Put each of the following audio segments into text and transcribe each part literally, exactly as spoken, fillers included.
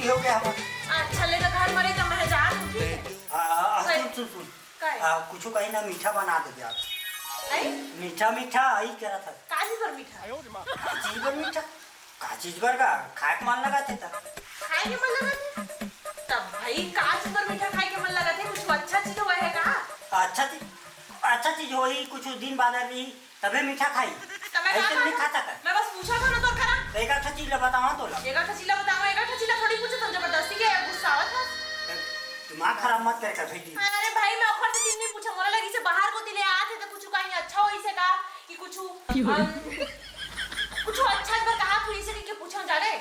हो गया हमारा। अच्छा, ले तो घर मरे तो मैं जा रही हूँ, ठीक है? हाँ, हाँ, हाँ, सुन, सुन, सुन। काय? हाँ, कुछ कहीं ना मीठा बना दे यार। आई? मीठा, मीठा, आई कह रहा था। का चीज पर मीठा? का चीज पर मीठा? का चीज पर का? खाए के मन लगा थे तब। खाए के मन लगा थे? तब भाई, का चीज पर मीठा खाए के मन लगा थे? कुछ अच्छा चीज हुआ है का? अच्छा चीज, अच्छा चीज होही, कुछ दिन बाद रही, तबे मीठा खाई। तो मैं ऐसे का नहीं खाऊं? खाता का? मैं बस पूछा था ना तो करा। तो एक अच्छा चीज ला बतावा तो ला। एक अच्छा चीज ला बतावा, एक अच्छा चीज ला थोड़ी पूछा था, जबरदस्ती के गुस्सा आवत है। दिमाग खराब मत कर कर, बेटी। अरे भाई, मैं ओखर से चीज नहीं पूछा, मोला लगी से बाहर को तिले आत है तो कुछ कहीं अच्छा होई से का कि कुछ, अम, कुछ अच्छा एक बार कहा थोड़ी से कि पूछा जा रे।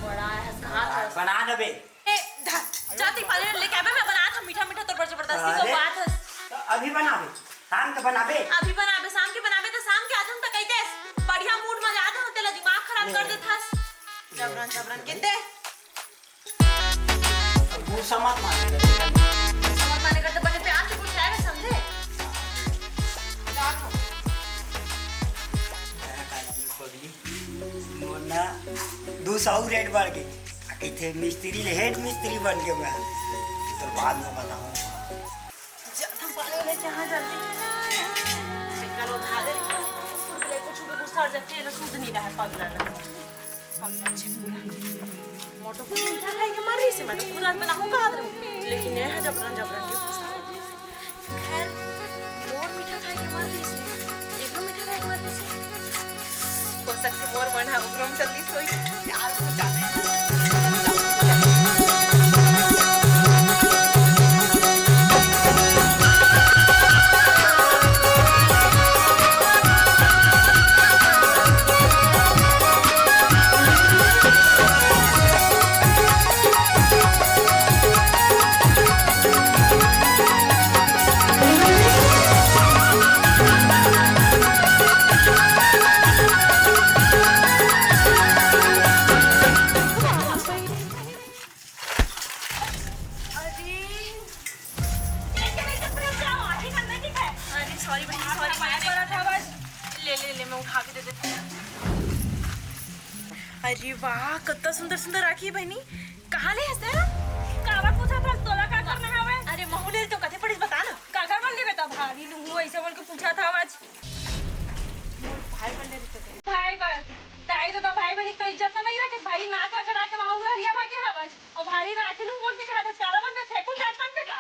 बड़ा है, कहा था। बना दबे। ए, धा, जाती पाले लेके आबे, मैं बनात हूँ मीठा मीठा तोर पर जबरदस्ती तो अरे, बात है। अभी बनाबे, शाम के बनाबे। अभी बनाबे, शाम के बनाबे तो शाम के आते हम तो कहते बढ़िया मूड में जाते हो, तेला दिमाग खराब कर देत हस। जबरन, जबरन कहते। अब गुस्सा मत माने। गुस्सा मत माने करते, बड़े प्यार से कुछ आएगा, समझे? जात हो। मोर ना दू सौ रेट बढ़ गई। आ कहिथे मिस्त्री ले हेड मिस्त्री बन के मैं। तो बाद में बताऊँ। जा, तुम पहले ले जहाँ जल्दी। निकल उधारे। ले कुछ भी गुस्सा जब के ना सूद नहीं रहा पगला ना। पगला छे पूरा। मोटो को मीठा खाई के मर रही से, मैं तो पूरा में ना हूँ कहा। लेकिन ये है जबरन जबरन के गुस्सा। खैर, मोर मीठा खाए के मर गइस। एकरो मीठा खाए के मर गइस। हो सकथे मोर मन ह ओकरो म चलिस होही। यार, तू जाने। अरे, सॉरी बहनी, सॉरी। ले, ले, ले, मैं उठा के दे देती हूँ। अरे वाह, कितना सुंदर सुंदर राखी है बहनी। कहाँ ले हस तेला? काबर पूछत हस? तोला का करना हवय? अरे महू ले तो कथे पड़िस बता ना। काकर मन ले बेटा? भाभी लुहू ऐसे बोल के पूछत हवस। भाई बन ले तो। भाई बन। दाई तो भाई बन इतना इज्जत तो नहीं रखे। भाई नाक रगड़ा के वहाँ उधर हरिया भागे हवस। और भाई राखी लुहू बोल के कहा था, काला मन में फेंकू जात मन पे का?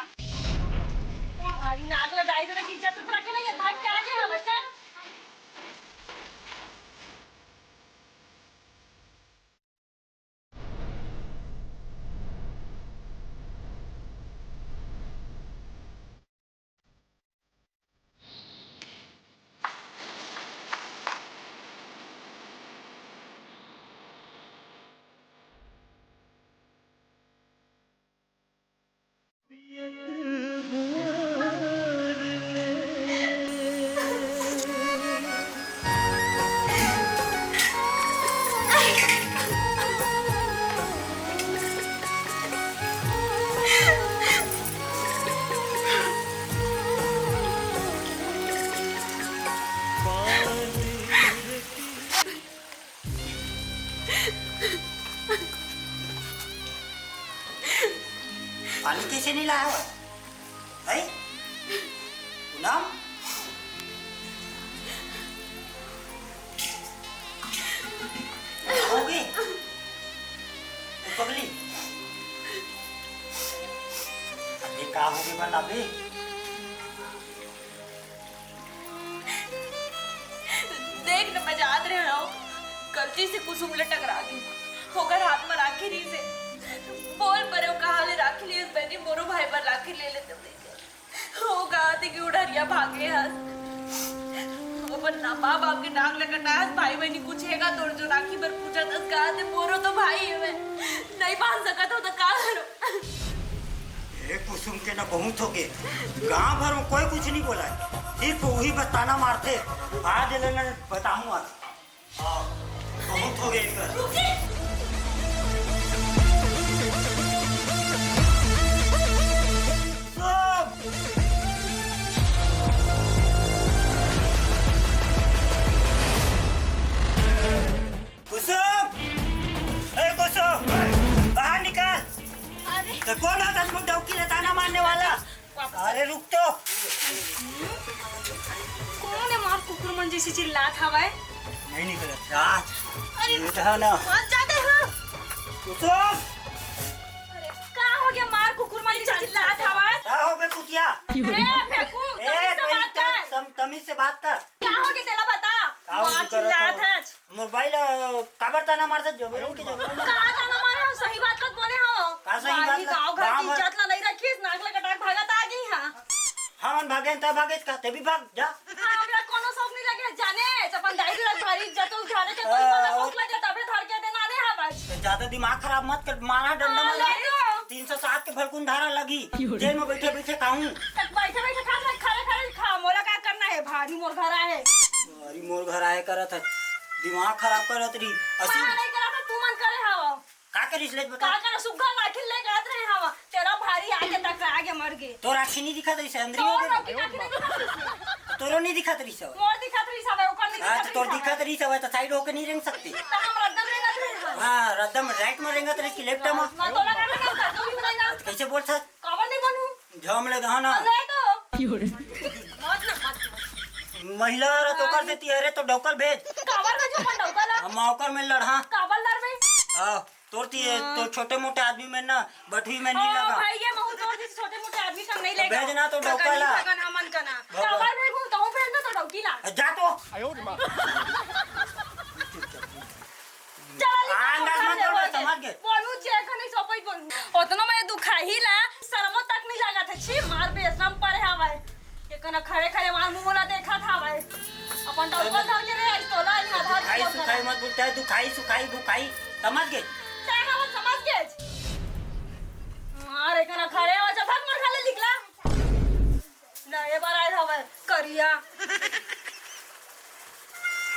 भाई नाक ला दाई तो इज्जत तो रखे नहीं है। भाई क्या के हवस? पानी कैसे नहीं लाया हुआ? हैं? पूनम? हो गई? ए पगली? अरे का हो गई बता बे? देख न, मैं जात रहे हूँ, गलती से कुसुम ले टकरा गई। ओकर हाथ में राखी रही से। बोल परे, कहाँ ले राखी लिए? बहनी, मोरो भाई बर राखी ले लेते। वो कहा थे कि उड़रिया भागे हस। अपन ना माँ बाप के नाक ले कटाया हस, भाई बहनी कुछ हैगा तोर जो राखी बर पूछा तस कहा थे, मोरो तो भाई है मैं। नहीं बांध सकत हो तो का करो? ए कुसुम के ना बहुत हो गए। गांव भर में कोई कुछ नहीं बोला है, सिर्फ वही बताना मारते। आज लेना बताऊं आज। हाँ, बहुत हो गए इनका। रुकिए। कुसुम! कुसुम! ए कुसुम! बाहर निकल! कौन होता तुम डौकी ले ताना मारने वाला? अरे रुक तो। कौन है मार कुकुर मन जैसी चिल्लात हवय? नहीं निकलत राज। अरे ये तो है ना। बहुत ज्यादा है। कुसुम। अरे का हो गया मार कुकुर मन जैसी चिल्लात हवय? का हो बे कुतिया? ए फेंकू, ए, तो बात कर। तमीज से बात कर। का हो गया तेला बता? का हो मार चिल्लात है? मोर बाई ला काबर ताना मारथस? जबरन के जबरन। का ताना मारे हो? सही बात मत बोले हो। का सही बात? गाँव घर की इज्जत ला नहीं रखिस, नाक ला कटाक भागत आ गई हा। हमन भागे त भागे का, ते भी भाग जा। हाँ, हमरा कोनो शौक नहीं लगे जाने, अपन दाई ला भारी इज्जत उठाने के कोई कोनो शौक लगे तबे धर के देना ने हा बस। तो ज्यादा दिमाग खराब मत कर, मारा डंडा हाँ, मारा। ले लो। तीन सौ सात के भलकुन धारा लगी, जेल में बैठे बैठे खाऊं। बैठे बैठे खा, खड़े खड़े खा, मोला का करना है, भारी मोर घर आए। अरे मोर घर आए करत है, दिमाग खराब करत रही। असी मारा नहीं करा था, तू मन करे हवा। का करिस ले बता? का करा, सुग्घर राखी ले जात रहे हवा, तेरा भारी आगे तक आगे मर गए। तो राखी नहीं दिखा दे, अंदर हो गए। राखी नहीं दिखा दे। तोरो नहीं दिखत रही सवय। मोर दिखत रही सवय, ओकर नहीं दिखत रही सवय। तोर दिखत रही सवय, तो साइड होके नहीं रेंग सकती। तो हम रद्दम रेंगत रही सवय। हाँ, रद्दम राइट में रेंगत रही कि लेफ्ट में? मैं तो लगा ना, तू भी रेंगा। कैसे बोल सक? काबर नहीं बनू? झम ले दहा ना। ले तो। मत ना, मत ना। महिला औरत ओकर से तिहरे तो डौकल भेज। काबर भेजो अपन डौकल? हम ओकर में लड़हा। काबर लड़बे? हाँ, तोर ती तो छोटे मोटे आदमी में ना, बटवी में नहीं ओ लगा। भाई, ये महू तोर ती छोटे मोटे आदमी का नहीं तो लेगा। भेज ना तो डौकल ला। लगन हमन का ना। भगवान। काबर भेजू? तो भेज ना तो डौकी ला। जा तो। चला, निकल, आ, अंदाज मत बोल, समझ गए। बोलू जे, एखन नहीं सो पाई बोलू। ओतनो मैं दुखाही ला, शर्मो तक नहीं लागत है। छी, मार बेशरम पड़े हवाए। एकन खड़े खड़े मार मुंह ला देखत हवाए। अपन डबल धर के रे, आज तोला ही आधार दुखाई सुखाई मत बोलता है, दुखाई सुखाई भुखाई, समझ गए? चाहे हम समझ गए। मार एकन खड़े हो, जब भाग मार खा ले निकला। ना, ये बार आए हवाए, करिया।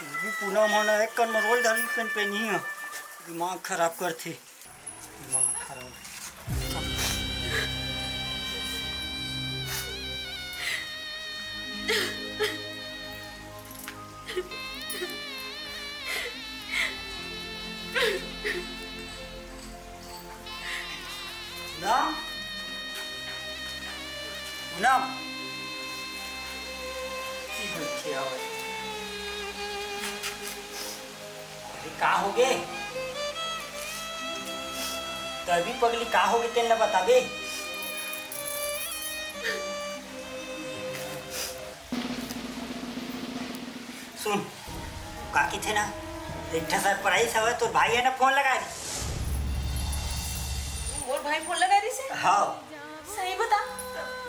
भी पूनम ह ना, एक कन में रोल धरी पेन पेन ही ह। दिमाग खराब करथे। दिमाग खराब। पूनम? पूनम? की बइठे हवय? अरे, का होगे? तभी पगली, का होगे, तेन ल बताबे? सुन, का कहिथे ना, एक ठा सरप्राइज हवय, तोर भाई ह ना फोन लगा रहिस। मोर भाई फोन लगा रहिस हे? हाँ। सही बता।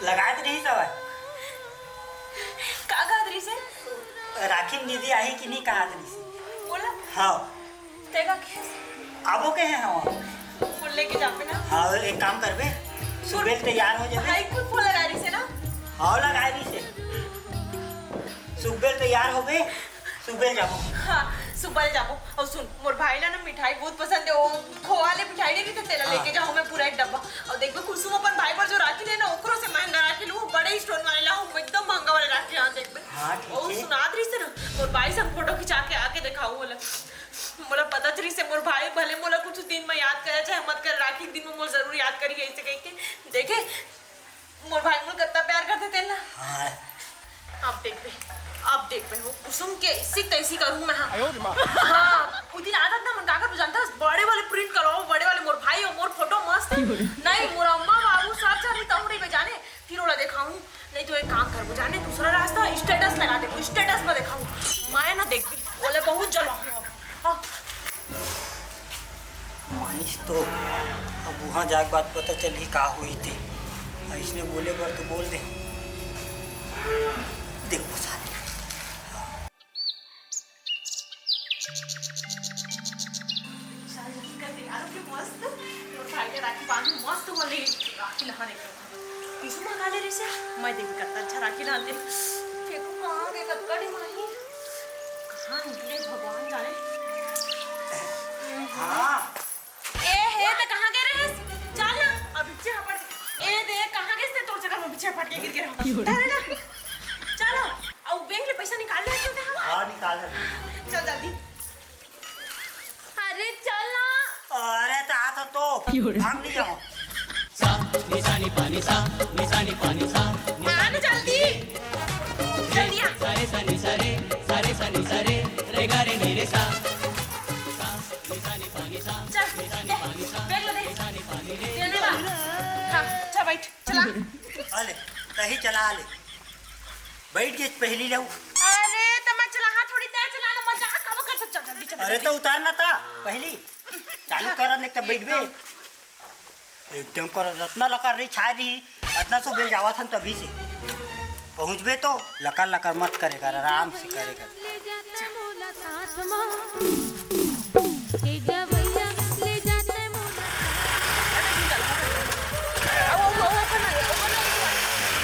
लगात रहिस हवय। का कहत रहिस हे? राखी में दीदी आही कि नहीं कहत रहिस हे। बोला। हाँ। तेगा के? आबो के हे हम। वो लेके जाबे ना। हाँ, एक काम करबे, सुबेल तैयार हो जाबे। भाई खुद फोन लगा रहिस हे ना? हाँ, लगा रहिस हे। सुबेल तैयार होबे, सुबेल जाबो। हाँ, सुबेल जाबो। अउ सुन, मोर भाई ला ना मिठाई बहुत पसंद हे, वो खोवा ले मिठाई नहीं रहिथे, तेला हाँ। लेके जाहूँ मैं पूरा एक डब्बा। अउ देखबे कुसुम अपन भाई बर जो राखी ले ना, ओकरो से महंगा राखी लूँ, बड़े स्टोन वाले लाहूँ, एकदम महंगा वाले राखी ला देखबे। हाँ, ठीक हे। सुनात रहिस हे ना, मोर भाई से हम फोटो खिंचा के आके देखाहूँ बोला। मोला पता चलिस हे, मोर भाई भले मोला कुछ दिन में याद करे, चाहे मत करे, राखी के दिन में मोला जरूर याद करी, ऐसे कह के। देखे, मोर भाई मोला कत्ता प्यार करथे तेन ला। हाँ। अब देखबे, अब देखबे हो, कुसुम के ऐसी तैसी करूँ मैं, हाँ। हाँ, उस दिन आदत ना मन का कर जानता, बड़े वाले प्रिंट करवाओ, बड़े वाले मोर भाई अउ मोर फोटो मस्त। नहीं, मोर अम्मा बाबू सब जानी तहु नहीं बजाने। फिर ओला देखाहूँ, नहीं तो एक काम करबो, जाने दूसरा रास्ता, स्टेटस लगा देबो, स्टेटस में देखाहूँ। मैं ना देखबे, ओला बहुत जलाहूँ अब। हाँ। मानिस तो, अब वहाँ जाके बात पता चलही का होही ते। अइसने बोले बर तो बोल दे। देखबो साथ में। साल जल्दी कर तैयार होके मस्त, मोर भाई के राखी बांधू मस्त बोले, राखी लहाने के। किसु मंगा ले रहिसे, मैं देख कत्ता अच्छा राखी लहाने। फेंकू कहाँ गे कतका डिमाही? कहाँ निकले भगवान जाने। हाँ। ए हे, ते कहाँ गे रहेस? चल ना, अब पीछे हपड़। ए दे, कहाँ गेस ते? तोर चक्कर में पीछे हपड़ के गिर गे हम। अरे ना, चल ना, अब बैंक ले पैसा निकाल ले तू। हाँ, निकाल ले। चल जल्दी। अरे चल ना। अरे त आता तो। भाग नहीं जाओ। निशानी पानी सा, निशानी पानी सा, आ ना जल्दी, जल्दी आ। सारे सनी सरे, सारे सनी सरे, रे गा रे नी रे सा। निशानी पानी सा, चल, निशानी दे, पानी सा, बैग ला दे। निशानी पानी रे। ये ले बा। हाँ, चल बैठ, चला। आ ले, तही चला ले। बैठ गे पहली ले। अरे, त मैं चलाहा थोड़ी, तैं चला ना, मजाक कब कर, चल, जल्दी चल, अरे, जल्दी। त उतार ना ता, पहली। चालू कर, नहीं त बैठ बे। एकदम कर, रत्ना लकर रे छाय रही, अतना सो बेल जावत हन तभी से। पहुँचबे तो लकर लकर मत करे कर, आराम से करे कर।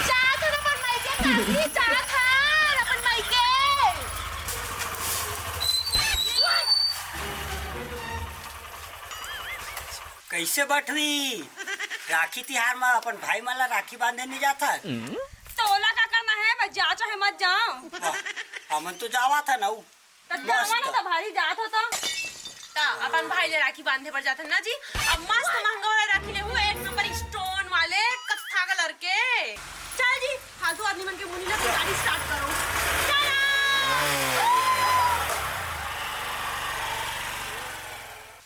जात हन अपन मायके, काकी, जात हन अपन मायके। कैसे बटवी? राखी तिहार म अपन भाई मन ला राखी बांधे नहीं जात हस? तोला का करना है, मैं जा चाहे मत जाऊं। वाह, हमन तो जावत हन ना। त जावा ना, त भारी जात हो त। त अपन भाई ले राखी बांधे बर जात हन ना जी। अब मस्त महंगा वाला राखी लेहू, एक नंबर stone वाले, कत्था कलर के। चल जी, फालतू आदमी मन के मुनी ला, गाड़ी start करो। चला।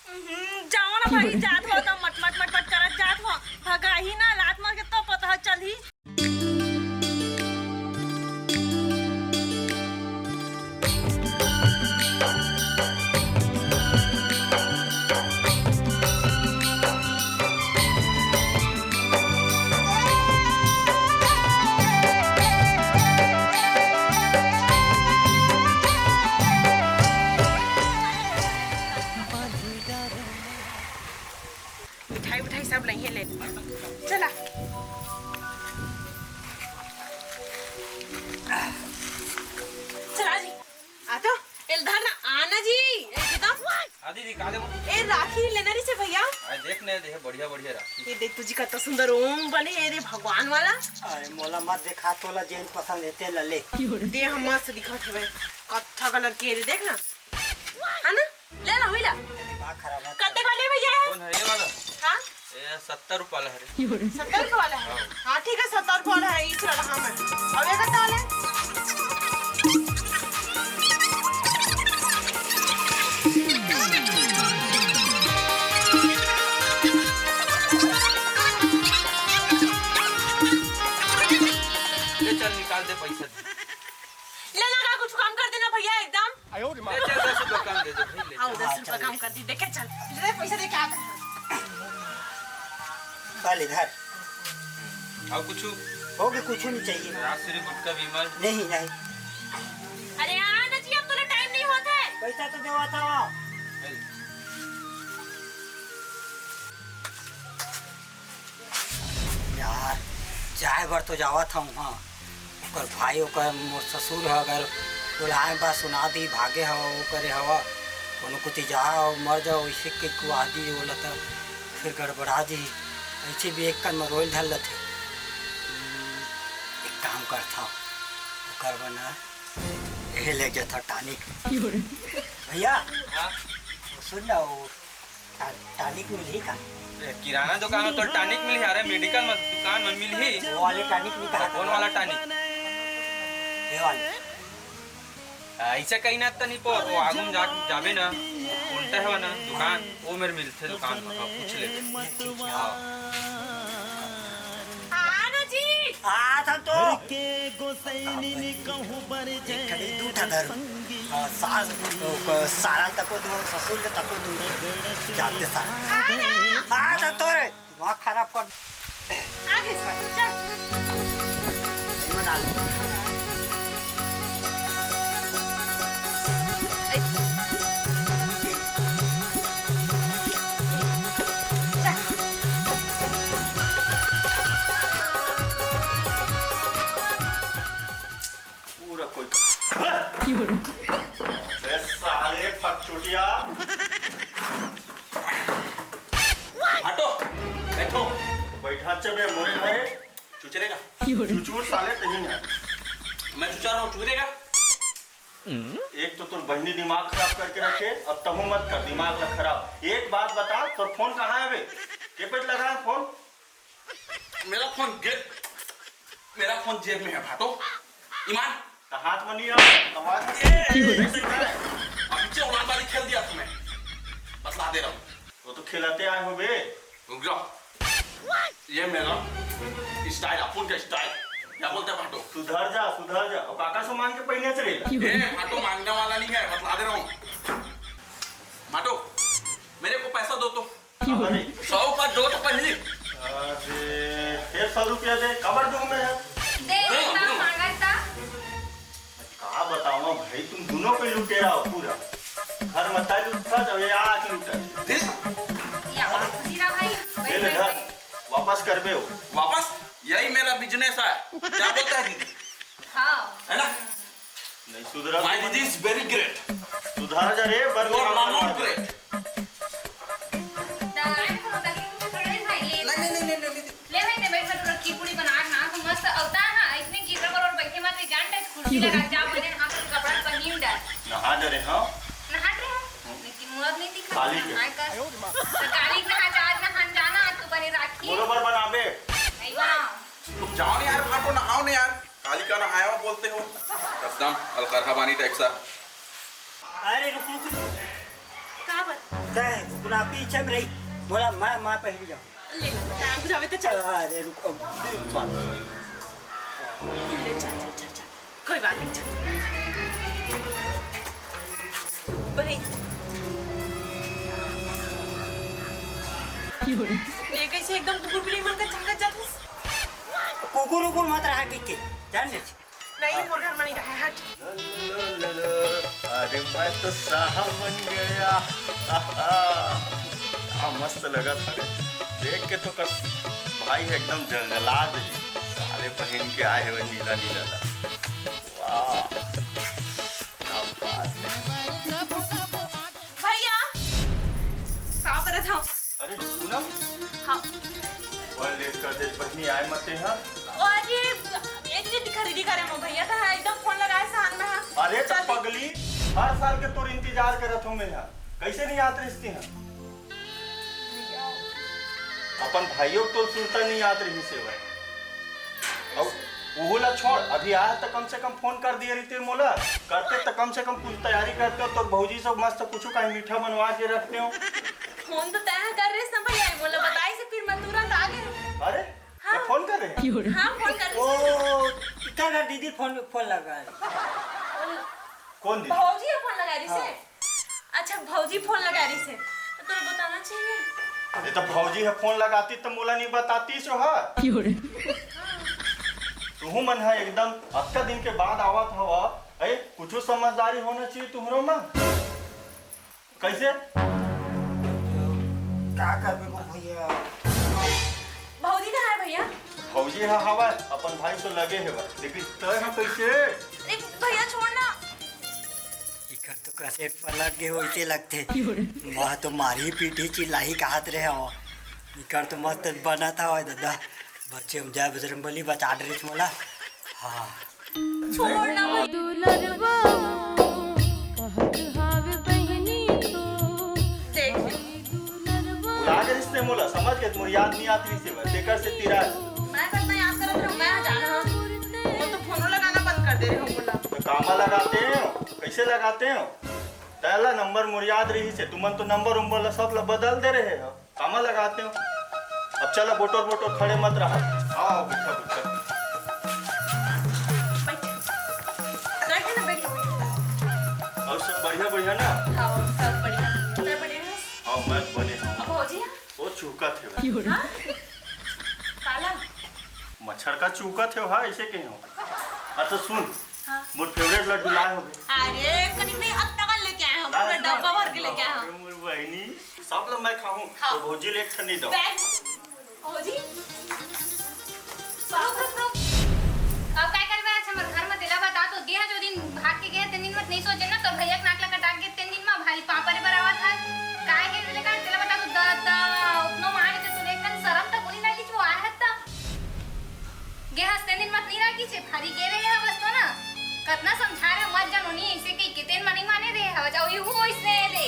हम्म, जाओ ना भाई, जात हो त मट मट मट मट करत जात हो। भगाही ना, लात मार के तो पता चलही। मिठाई उठाई सब लइहे ले। चला। चला जी। आ तो, एल धर ना, आ ना जी। एकदम। हाँ दीदी, का देबो? ए, राखी लेना रहिसे भैया। आ, देख ने, देख, बढ़िया, बढ़िया राखी। ये देख तुझी कत्ता सुंदर ओम बने, ए रे भगवान वाला। अरे, मोला मत देखा, तोला जेन पसंद हे, तेन ला ले। दे, हम मस्त दिखत हवे। कत्था कलर के रे, देख ना। है ना? ले ला, हुई ला। दिमाग खराब मत कर। कत्ते वाले भैया है? कौन है ये वाला? हाँ? ये सत्तर रुपया वाला है रे। सत्तर रुपया वाला है? हाँ। हाँ, ठीक है, सत्तर रुपया वाला है, इस वाला, हाँ, मैं। अब ये कत्ता वाला है? ले चल, निकाल दे पैसा। ले ना, का कुछ काम कर देना भैया एकदम। ले चल, दस रुपया कम दे दे भाई, ले आओ, चल। दस रुपया कम कर दी, देखे चल। ले पैसा दे, क्या करना? चल इधर। और कुछ? हो गए, कुछ नहीं चाहिए। राजश्री गुटखा विमल। नहीं, नहीं। अरे आ ना जी, अब तोला टाइम नहीं होता है। पैसा तो देवा था। यार, जाए बर तो जावत हूँ, हाँ, ओकर भाई, ओकर मोर ससुर ह अगर बुलाए बा, सुना दी, भागे हव, वो करे हव, कोनो कुती जा अउ मर जाओ, इसे के कुआ दी ओला, त फिर गड़बड़ा जी। ऐसे भी एक कन म रोइल धर लथे। एक काम करथा, ओकर बना, एहे ले जाथा टॉनिक। भैया, हाँ? सुन ना, वो टा-, टॉनिक मिलही का? ए, किराना दुकान में तो टॉनिक मिलही, अरे मेडिकल में दुकान में मिलही। वो वाले टॉनिक नहीं कहा कौन था? वाला टॉनिक? ये वाले। ऐसे कहीं ना तनी पर वो आगू में जा, जाबे ना, उल्टा है ना दुकान, वो मेर मिलथे दुकान में, हाँ, पूछ लेबे। हाँ। हाँ ना जी। आ था तो। एक ठे दू ठा धरू। हाँ, सास, ओ, क-, सारा तको दू, ससुर ले तको दू। जाते सारा। आ ना। आ था तो रे। दिमाग खराब कर। आगे से, चल। मन आ ले। पूरा कोई। अबे साले फटचुटिया। हटो, बैठो। बैठा च बे मोरे भाई। चुचरेगा। चुचुर साले तही ना। मैं चुचा रहा हूँ, चुचरेगा। एक तो तोर बहिनी दिमाग खराब करके रखे, अब तहू मत कर दिमाग ला खराब। एक बात बता, तोर फोन कहाँ है बे? के पे लगा है फोन? मेरा फोन गे-, मेरा फोन जेब में है भाटो। ईमान। तो हाथ में नहीं आ, आवाज ए, ए, ए, ए, अभी से उड़ान वाली खेल दिया तुम्हें। बतला दे रहा हूँ। वो तो खिलाते आए हो बे। रुक जाओ। ये मेरा स्टाइल, अपुन का स्टाइल। क्या बोलते हैं भाटो? सुधर जा, सुधर जा। और काका से मांग के पहने से रहे। ए, भाटो मांगने वाला नहीं है, बतला दे रहा हूँ। भाटो, मेरे को पैसा दो तो। अरे। सौ का दो तो पहली। अरे, फिर सौ रुपया दे, कबर दूं मैं यार? दे, दे, दे। मांगा था। का बताओ भाई, तुम दोनों पे लुटेरा हो पूरा। घर में ताई लुटता जाओ, ये आज लुटा। दे। या बात खुशी ना भाई। ले ले घर, वापस कर बे हो। वापस? यही मेरा बिजनेस है। क्या बोलता है दीदी? हाँ। है ना? नहीं सुधरा। My Didi is very great। सुधार जा रे, बर You are not great। नहीं, नहीं, नहीं, नहीं, नहीं। ले भाई, ते बैठ, मैं तोरा खीर पूरी बना के ना, तो मस्त अवता है, इतने गिर पर और बैठे मत, जान दे, कुर्सी लगा, जा, बने, हम तो कपड़ा पहन डाल। नहा जा रे, हाँ? नहा रहे हैं, लेकिन मुंह नहीं दिखा, काली के। नहाए का। तो काली के नहा, आज नहान जाना, आज तो बने राखी। बरोबर बनाबे। नहीं बनाओ। तुम जाओ नहीं यार, भाटो नहाओ नहीं यार। काली का नहाया हुआ बोलते हो, एकदम अलकरहा बानी टाइप सा। अरे रुक, रुक, रुक। का बात? तै गुलाबी इच्छा में रही। बोला, मैं, मैं पहली जाऊँ। ले लो, आप जावे तो चल। अरे रुक, अब बात। ले, चल, चल, चल, चल। कोई बात नहीं, चल। बनी। ये कैसे एकदम कुकुर बिल्ली मन का चंगा जात है? कुकुर उकुर मत रहा के, के, जान ले। नहीं, मोर घर में नहीं रहा है, हट। अरे, मैं तो साहब बन गया। आहा, क्या मस्त लगा था रे। देख के तो कस भाई एकदम जंगला दे। सारे पहन के आए हुए नीला नीला ला। वाह, क्या बात है। भैया, का करत हव? अरे पूनम। हाँ। बड़ लेट कर दे बहिनी, आए मते हा। अरे, ये चीज खरीदी करे मो भैया, तो है एकदम फोन लगाए सान में हा। अरे तो जल्दी। पगली, हर साल के तोर इंतजार करत हूँ मैं हा। कैसे नहीं आत रिहिस हा? अपन भाइयों को तो सुरता नहीं आत रिहिस हे भाई। अब उहू ला छोड़, अभी आया तो कम से कम फोन कर दिए रहिते मोला, करते तो कम से कम कुछ तैयारी करते हो, तो भौजी सब मस्त कुछ कहीं मीठा बनवा के रखते हो। फोन तो तय कर रहे ना भैया, बोला बताई से फिर मैं तुरंत आ गए। अरे, हाँ। तो फोन कर रहे हैं? हाँ, फोन कर रहे ओ, हैं। इतना दीदी फोन, फोन लगा है। कौन दीदी? भौजी है फोन लगा रही से। हाँ। अच्छा, भौजी फोन लगा रही से, तो तोला बताना चाहिए। अरे, तो भौजी है फोन लगाती तो मोला नहीं बताती सो हा। तुहू मन हा एकदम अतका दिन के बाद आवत हवा, ए, कुछ समझदारी होना चाहिए तुम्हरो मन। कैसे? का करबे को भैया? भौजी कहाँ है भैया? भौजी हा हवा, अपन भाई से लगे हेवा, लेकिन तय हा कैसे? अरे भैया छोड़ ना। इकर तो कसे पलट गे होइसे लगथे। वह तो मारही पीटही चिल्लाही कहत रहे हो। इकर तो मस्त बनत हवय दादा। बच्चे हम जय बजरंग बली बचा डरिस मोला। हाँ। छोड़ ना भाई। दुलरवा कहत हावे बहिनी तो। देख। दुलरवा। भुला गे रिहिस ते मोला, समझ गे, मोर याद नहीं आती रिहिस हे, तेकर से तिरा। मैं बस मैं याद करत रहूं, मैं जाना। वो तो फोनो लगाना बंद कर दे रहे हो बोला। तो कामा लगाते हो? कैसे लगाते हो? तैला नंबर मोर याद रहिस हे, तुमन तो नंबर उम्बर ला सब ला बदल दे रहे हो। कामा लगाते हो? अब चलो बोटोर बोटोर खड़े मत रहो। आओ, बैठो, बैठो। बैठ। बैठो ना, बैठो, बैठो। और सब बढ़िया, बढ़िया ना? हाँ, सब बढ़िया। सब बढ़िया है? हाँ, मैं बने हूँ। अब भौजी है? वो चूकत हे भाई। हाँ? काला? मच्छर का चूकत हे, हाँ, ऐसे कहे हो। अच्छा सुन, हाँ। मोर फेवरेट लड्डू लाए हो बे। अरे, कनी नहीं, अब तक लेके आए हो, पूरा डब्बा भर के लेके आए हो। अरे, मोर बहिनी, सब ला मैं खाहूँ, हाँ। तो भौजी ले एक ठन नहीं दो। बैग, भौजी? रुक, रुक, रुक। अब काय करबे आज हमर घर में, तेला बता तो, गे हा जो दिन भाग के गे हा, तेन दिन मत नहीं सोचे ना, तोर भैया के नाक ला कटा के तेन दिन में भारी पाँव परे बर आवत है। काय हे बोले का, तेला बता तो, द-, द-, उतनो मार के तू एक ठन शरम तक नहीं लगी, वो आए हत्ता। गे हस तेन दिन मत नहीं लगी छे, भारी गे रहे हवस तो ना। कतना समझा रहे, मत जानो नहीं, ऐसे कही के तेन मनी माने रहे हवस, जाओ यू हो इसने दे।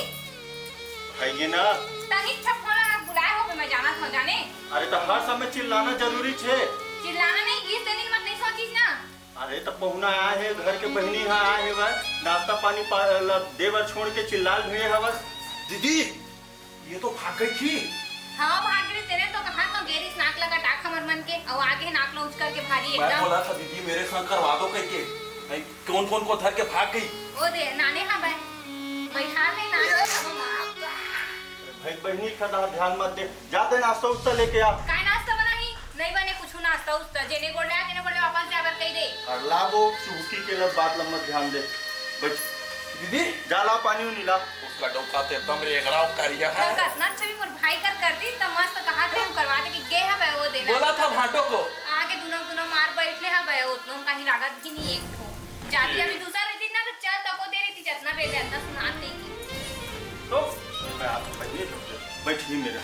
भाई ये ना। तनी छप होला ना बुलाए हो, मैं जाना था जाने। अरे, तो हर समय चिल्लाना जरूरी छे? चिल्लाना नहीं, इस दिन मत नहीं सोचिस ना। अरे, तो पहुना आए हे, घर के बहिनी हा आए हे, बस नाश्ता पानी पा-, ल-, दे बर छोड़ के चिल्लाल भिड़े हवस। दीदी, ये तो भाग गई थी। हाँ, भाग गई। तेने तो कहा था, गेरिस नाक लगा टाक हमर मन के, अउ आगे नाक लो उच करके भारी मैं एकदम। बोला था दीदी, मेरे संग करवा दो कह के। नहीं, कौन कौन को धर के भाग गई। ओ दे, नाने हाँ बे। बैठा नहीं, नाने हाँ बे। भाई, बहिनी का दा-, ध्यान मत दे। जा दे, नाश्ता उस्ता लेके आ। काय नाश्ता बनाही? नहीं बने कुछ नाश्ता उस्ता। जेने गोल्डा, जेने गोल्डा वापस जाकर कह दे। अरे ला वो चुहकी के लब बात लम्बा ध्यान दे। बैठ। दीदी, जा ला पानी उनी ला। उसका डोका ते तम रे एगराव करिया है। तो कतना अच्छा भी मोर भाई कर करती, त मस्त कहा थे हम करवा दे कि गे हवे वो देना। बोला था भाटो को। आगे दुनो दुनो मार बैठले हवे, उतनो कहीं लागत भी नहीं एक ठो। जाती अभी दूसरा रहती ना तो चल तको दे रहती, जतना बेले अंदर सुनात नहीं थी। तो मैं आप बैठिए, बैठिए मेरे।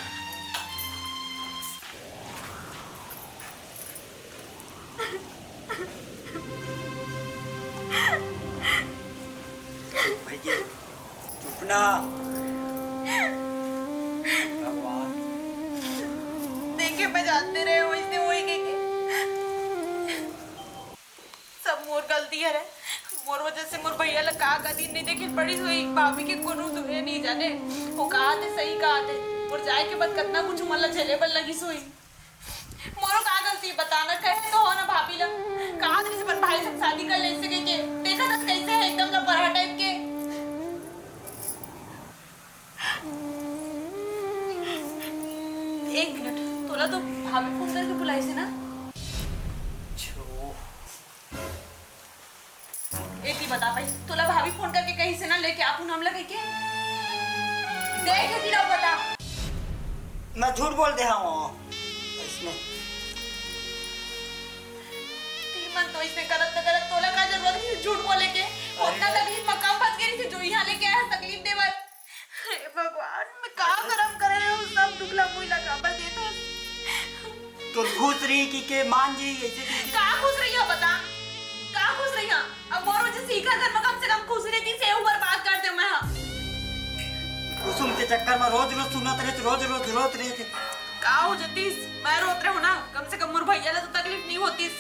भैया, चुप ना। भगवान। देखे, मैं जानते रहे हूँ, इसने वही कही। सब मोर गलती हरे। मोर वजह से मोर भैया ला का का दिन नहीं देखे पड़ी हुई। भाभी के कोनो दुनिया नहीं जाने। वो कहा थे, सही कहा थे। मोर जाए के बाद कतना कुछ मन ला झेले बर लगी सोई। मोरो का गलती बताना, कहे तो हो ना भाभी ला। कहा थे अपन भाई से शादी कर ले सके के। देखा था कैसे है एकदम लपरहा टाइप के। एक मिनट, तोला तो भाभी फोन करके बुलाइसे ना? छो। एती बता भाई, तोला भाभी फोन करके कहिसे ना लेके आ पूनम ला कहिके? देख एती ला बता। मैं झूठ बोल दे हूँ इसमें। ती मन तो इसमें करत न करत तोला का जरूरत है झूठ बोले के? अरे। उतना तकलीफ में कम फंस गई थी जो यहाँ लेके आया तकलीफ देवत। हे भगवान, मैं का करम करे हूँ, सब दुख ला मुई ला काबर देत हस? तो खुश रही कि के मान जी, ऐसे कि के का खुश रही हो बता? का खुश रही हो? अब मोर वजह से इका घर में कम से कम खुश रहती, से ऊपर बात कर दे मैं, हाँ। कुसुम के चक्कर में रोज रोज सुनत रहे, रोज रोज रोत रहे थे। का हो जतीस? मैं रोत रहे हूँ ना, कम से कम मोर भैया ला तो तकलीफ नहीं होतीस।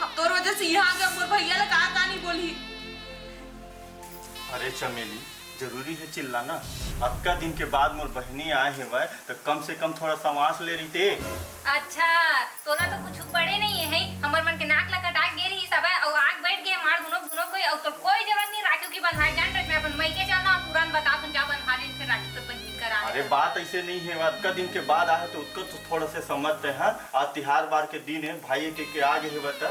अब तोर वजह से यहाँ आके मोर भैया ला का का नहीं बोली। अरे चमेली, जरूरी है चिल्लाना? अतका दिन के बाद मोर बहिनी आए हेवय, त कम से कम थोड़ा सांवास ले रहिते। अच्छा, तोला तो कुछ पड़े नहीं है, हमर मन के नाक ला कटा गे रही सब, अउ आग बैठ गए मार दुनो दुनो कोई, अउ तो कोई जरूरत नहीं राखी की बंधाए, जान रख, मैं अपन मइके जाना, तुरंत बता तुम जा बंधा ले, फिर राखी तो बहिनी करा अरे ले। बात ऐसे नहीं है, अतका दिन के बाद आए तो उसको तो थोड़ा से समझते हैं। आज तिहार बार के दिन है, भाई के, के आगे है बता।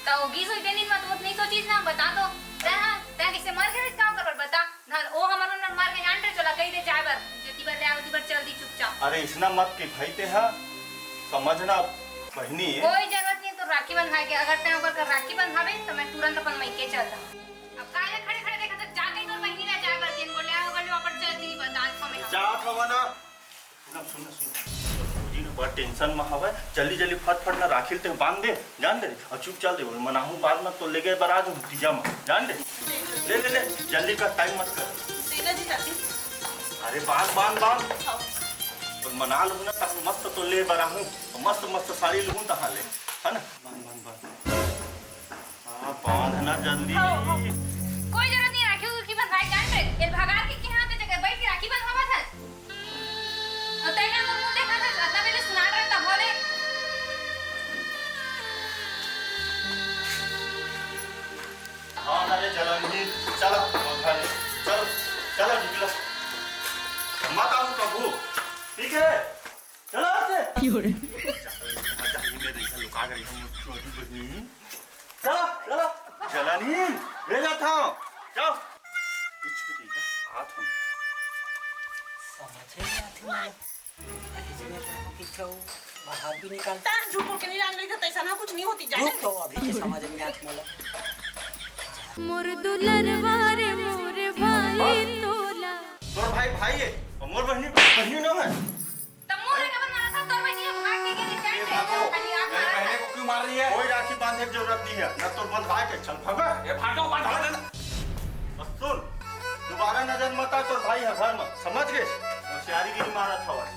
तो गिस होई तेनिन मत, मत नहीं सोचिस ना, बता तो। तै हा, तै किसे मर गए का कर बता। धन ओ हमर मन मर गए, आंटे चला कही दे जाए बर, जेती बर ले आवती बर चल दी चुपचाप। अरे इसना मत के भाई ते हा, समझना बहिनी। कोई जरूरत नहीं तो राखी बंधाए के, अगर तै ओकर कर राखी बंधावे तो मैं तुरंत अपन मइके चल जाऊँ। अब काहे खड़े खड़े देखत जा कहीं तोर बहिनी ना जाए बर, दिन बोले आओ गले वापस चल दी बता हमें। जात हवा ना। सुन, सुन, सुन। तोर भौजी ना बड़ टेंशन में हवय। जल्दी, जल्दी, फट, फट ना राखी ल ते बांध दे, जान दे। अउ चुप चल दे, मनाहू बाद में तो ले गए बर आ जाऊँ तीजा में, जान दे। ले, ले, ले, जल्दी कर, टाइम मत कर। देना जी चाची। अरे बांध, बांध, बांध। हाँ। तो मना लूँ ना, तब मस्त तो ले बर आहूँ, मस्त, मस्त साड़ी लूँ तहाँ ले, है ना? बांध, बांध, बांध। हाँ, बांध ना जल्दी। हाँ, हाँ। कोई जरूरत नहीं राखी उखी बंधवाए जान रे। ये भगार के, के हाथ जगह बैठ के राखी बंधवावत है। अउ तैने मोर मुंह देखा था, अतना बेले सुनात रहे तब बोले। हाँ, अरे जलन ही, चलो, घर, चलो, चलो, निकलो। मत आओ कभू, ठीक है? चलो, आते। की हो रे? मजा ही में देखा, लुका कर हम छोटी बहिनी। चलो, चलो। जलन ही, ले जाता हूँ। जाओ। कुछ भी नहीं है, हाथ में। समझ ही नहीं आती मला। अरे, इसमें तो कुछ हो, बाहर भी निकाल। तार झूठ बोल के नहीं जान रही था, तैसा ना कुछ नहीं होती, जाने रुक तो, अभी के समझ में आती मला। मोर दुलरवा रे, मोर भाई तोला। तोर भाई भाई है, और मोर बहिनी बहिनी ना है। तब मोर के बन मारा था, तोर बहिनी भाग के गेली, जान ए दे, बाबू, खाली आँख मेरी मारा बहन था। को क्यों मार रही है? कोई राखी बांधे की जरूरत नहीं है, ना तो बंधवा के चल भगा। ए भाटो, बंधवा दे। बस सुन, दोबारा नजर मत आ तोर भाई है घर में, समझ गए? होशियारी गिरी मारा था बस।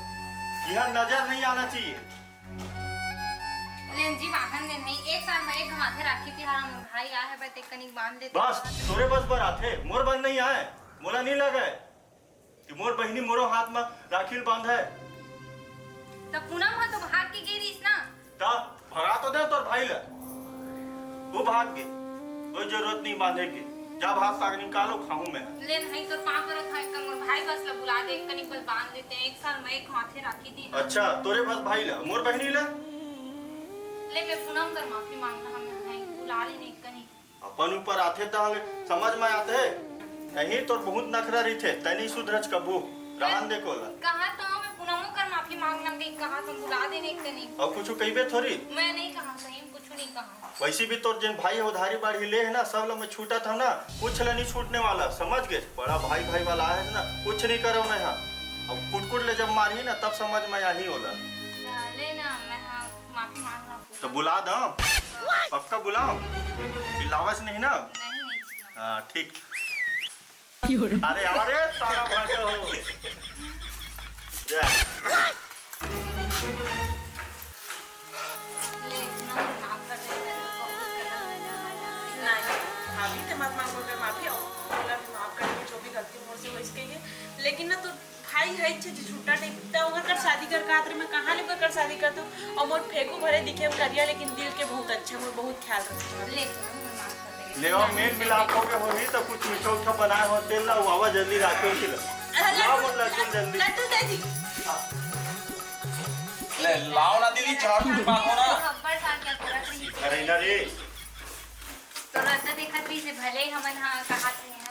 यह नजर नहीं आना चाहिए। लेन जी, बांधन दे नहीं, एक साल में एक घमाथे राखी तिहार, मोर भाई आए हे, बस एक कनिक बांध लेते। बस, तोरे बस बर आथे, मोर बस नहीं आए, मोला नहीं लगे। कि मोर बहिनी मोरो हाथ म राखी ल बांधय। त पूनम ह तो भाग के गे रहिस ना। त भगा तो दे तोर भाई ल। वो भाग गे। कोई जरूरत नहीं बांधे के। जा भात साग निकालो, खाऊं मैं। ले नहीं, तोर पाँव परत हंव, एक मोर भाई बस ल बुला दे, एक कनिक बस बांध लेते हैं। एक साल में एक हाथे राखी दी। अच्छा, तोरे बस भाई ल, मोर बहिनी ल? ले, मैं पूनम कर माफी मांगना, हम नहीं बुला ले नहीं कनिक। अपन ऊपर आथे त हमें समझ में आथे, नहीं तो बहुत नखरा रहिथे, तै नहीं सुधरच कभू। रहन दे कोला। कहा तो मैं पूनमो कर माफी मांगना, कहीं कहा तो बुला देने के नहीं। और कुछ कहिबे थोड़ी। मैं नहीं कहा, सही में कुछ नहीं कहा। वैसे भी तोर जिन भाई उधारी बाढ़ी ले है ना, सब ला मैं छूटा था ना, कुछ ला नहीं छूटने वाला, समझ गए? बड़ा भाई भाई वाला है ना, कुछ नहीं करो मैं। हाँ, अब कुटकुट ले जब मारही ना, तब समझ में आही होला। ले ना, मैं हाँ, माफी मांगना। तो बुला दो, पक्का बुलाओ, चिल्लावस नहीं ना? नहीं, नहीं चिल्लाऊं। हाँ, ठीक। अरे, अरे, सारा भाषा हो। जा। ले, इतना माफ कर दे, मैंने बहुत गलत किया। नहीं, भाभी, ते मत मांगो अगर माफी, और बोला भी माफ कर दे, जो भी गलती मोर से हो, इसके लिए। लेकिन ना, तू भाई है, छे, छे, झूठा टाइप, त ओकर कर शादी कर, का आखिर में कहाँ ले ओकर कर शादी कर तू? और मोर फेंकू भले दिखे में करिया, लेकिन दिल के बहुत अच्छा, मोर बहुत ख्याल रखता है। ले, ले, और मेल मिलाप हो गए होही, तो कुछ मीठा उठा बनाए हो, तेल लाओ, आवा जल्दी राखी उखी ला। अरे, लाओ, लड्डू, बोल, लड्डू, जल्दी। लड्डू दे दी। ले, लाओ ना दीदी, झाड़ फूक बांधो ना। अब्बड़ साल क्या करत रही? अरे ना रे। तो रद्दा देखत भी से भले हमन हा कहा थे हैं।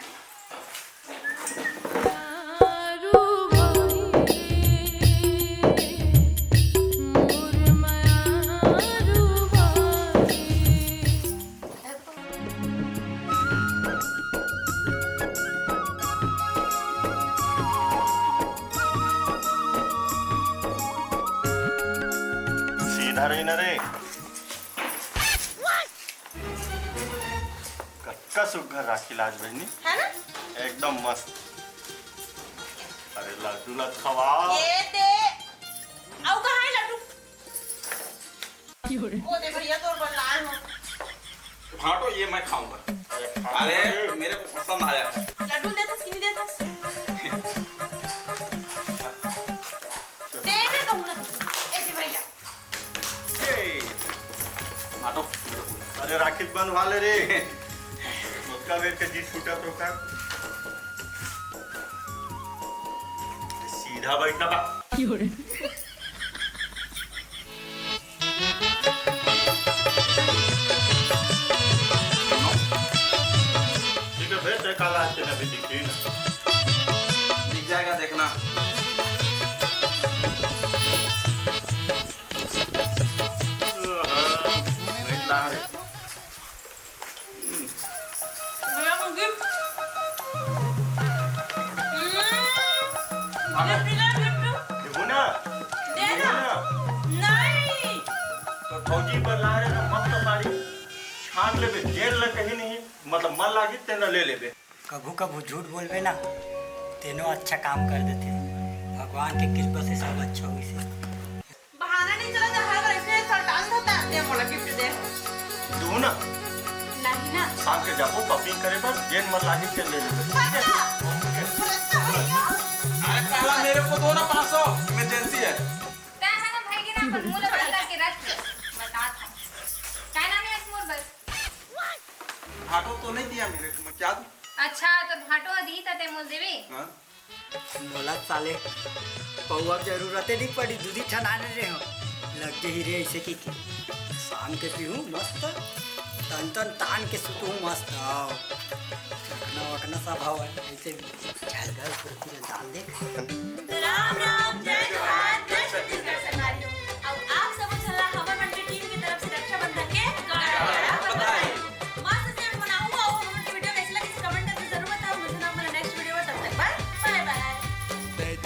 सीधा रही ना रे। कतका सुग्घर राखी लाज बहिनी। है ना? एकदम मस्त। अरे लड्डू ला खवा। ये दे। आओ, कहाँ है लड्डू? वो दे भैया, तोर बर लाए हो। भांटो, ये मैं खाऊंगा। अरे, मेरे को पसंद आया है। लड्डू दे दस, चीनी दे दस। दे दे कहूँ ना। ऐसे भैया। ये। भांटो। अरे, राखी बंधवा ले रे। उसका बेर के जी छूटा तो का। सीधा बैठना बा। ठीक है, भेज दे, काल आज के अभी दिखी ना। दिख जाएगा, देखना। भैया, मुझे, हम्म, अबे। Gift दे, gift। देखो ना। दे ना। देखो ना। नहीं। तो फौजी बर ला रहे ना, मस्त साड़ी। छान लेबे, जेल ल कहीं नहीं, मतलब मन लागी तेन ले लेबे। कभू कभू झूठ बोलबे ना, तेनो अच्छा काम कर देथे। भगवान के कृपा से सब अच्छा होइसे। बहाना नहीं चला था, हर बार ऐसे सर डाल देता है, दे मोला gift दे। दू ना। नहीं ना। शाम के जाबो shopping करे बर, जेन मन लागी तेन ले लेबे। अच्छा। OK। अच्छा भैया। अरे पहला मेरे को दो ना पाँच सौ, emergency है। तै है ना भाई के ना, अपन मुंह लगा करके रख, बता था। क्या नाम है इस मोर बस? भाटो तो नहीं दिया मेरे को, मैं क्या दूं? अच्छा, तो भाटो दी था ते मोल देवे? हाँ। मोला साले पौवा के जरूरते नहीं पड़ी, दूधी ठन आने रहे हो। लग गई रे ऐसे की, की। शाम के पीहूं मस्त, तन तन तान के सुतहूं मस्त। आओ। चखना वखना सब हवा है, ऐसे भी। चल घर सुरती में डाल दे।